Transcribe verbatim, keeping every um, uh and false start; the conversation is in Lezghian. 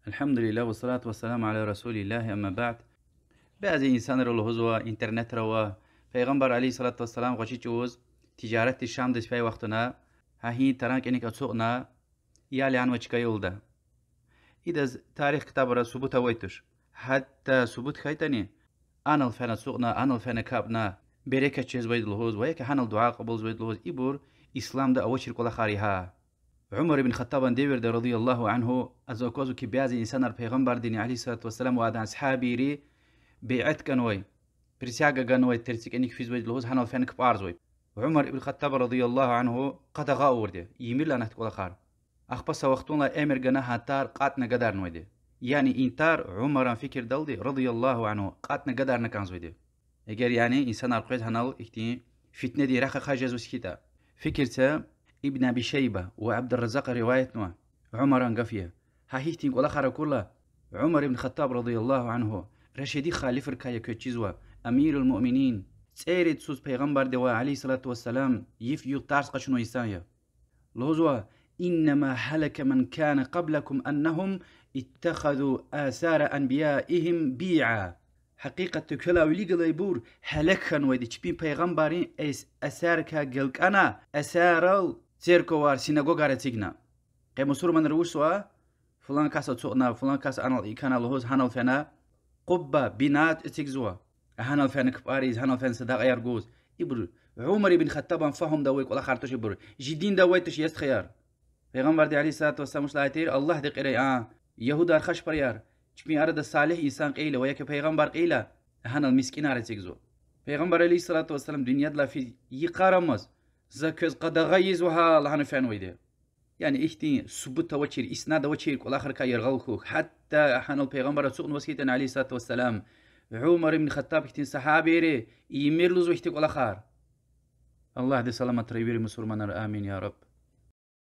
الحمد لله والصلاة والسلام على رسول الله، أما بعد. Бязи инсанри лугьузва, интернетра ва, Пайгъамбар عليه الصلاة والسلام гъвечӀи чӀавуз тижаратдиз Шамдиз фей вахтунда, гьа гьи таран кӀаник ацукьна, ял янва чка юлда. Идаз тарих ктабра субут авай туш. Гьатта субут хьайитӀани, анал фена ацукьна, анал фена капӀна, берекат жезвайди лугьуз, ва яки гьанал дуьа кьабулзавайди лугьуз, ибур исламда авачир кӀвалахар я гьа. Умар ибн Хаттабан девирда, رضي الله عنه, ацукьзава хьи, бязи инсанар Пайгъамбардини عليه الصلاة والسلام ва адан асгьабийри бейат ганвай, присяга ганвай, терцикӀаник физвайди лугьуз гьанал фена кпӀарзавай. Умар ибн Хаттаб رضي الله عنه къадагъа авурди я, ийимир лагьана ахьтин кӀвалахар. Ахпа са вахтунлай эмир гана гьа тар кьатӀна гадарнавайди. Яни и тар Умаран фикирдалди, رضي الله عنه, кьатӀна гадарна кӀанзавайди. Эгер, яни, инсанар къвез гьанал ихьтин фитнедин рехъ ахъа жезваз хьайитӀа. Фикир це, Ибн Аби Шайба ва Абдурразакьа риваятнава, Умаран гаф я. Гьа гьихьтин кӀвалахар акурла, Умар ибн Хаттаб رضي الله عنه рашиди халифрикай я, квез чизва, أمير المؤمنين, цӀерид йисуз Пайгъамбардивай عليه الصلاة والسلام йиф-югъ тарс къачунвай инсан я. Лугьузва: إنما هلك من كان قبلكم أنهم اتخذوا آثار أنبيائهم بيعا. Гьакъикъатда квелай вилик галайбур гьелек хьанвайди чпин пайгъамбаррин эс-, эсеррикай гелкӀана, эсеррал церквевар, синагогар эцигна. Къе мусурманри вучзава? Флан кас ацукьна, флан кас анал икӀ хьана лугьуз гьанал фена къубба, бинат эцигзава. Гьанал фена кпӀариз, гьанал фена садакьаяр гуз. Ибур Умар ибн Хаттабан фагьумда авай кӀвалахар туш ибур. Чи динда авай туш, я стхаяр. Пайгъамбарди عليه الصلاة والسلام вуч лагьай тир: Аллагьди кьирай, а, ягьудар, хашпарияр, чпин арада салигь инсан кьейла ва яки пайгъамбар кьейла, гьанал мискӀинар эцигзава. Пайгъамбар عليه الصلاة والسلام дуьньядилай физ йикъарамаз за квез къадагъа ийизва гьа лагьана фенвайди. Яни ихьтин субут авачир, иснад авачир кӀвалахрикай яргъал хьухь. Гьатта гьанал Пайгъамбар ацукьнаваз хьайитӀани عليه الصلاة والسلام, Умар ибн Хаттаб хьтин сагьабийри ийимир лугьузва ихьтин кӀвалахар. Аллагьди саламатрай вири мусурманар, амин, я Рабб.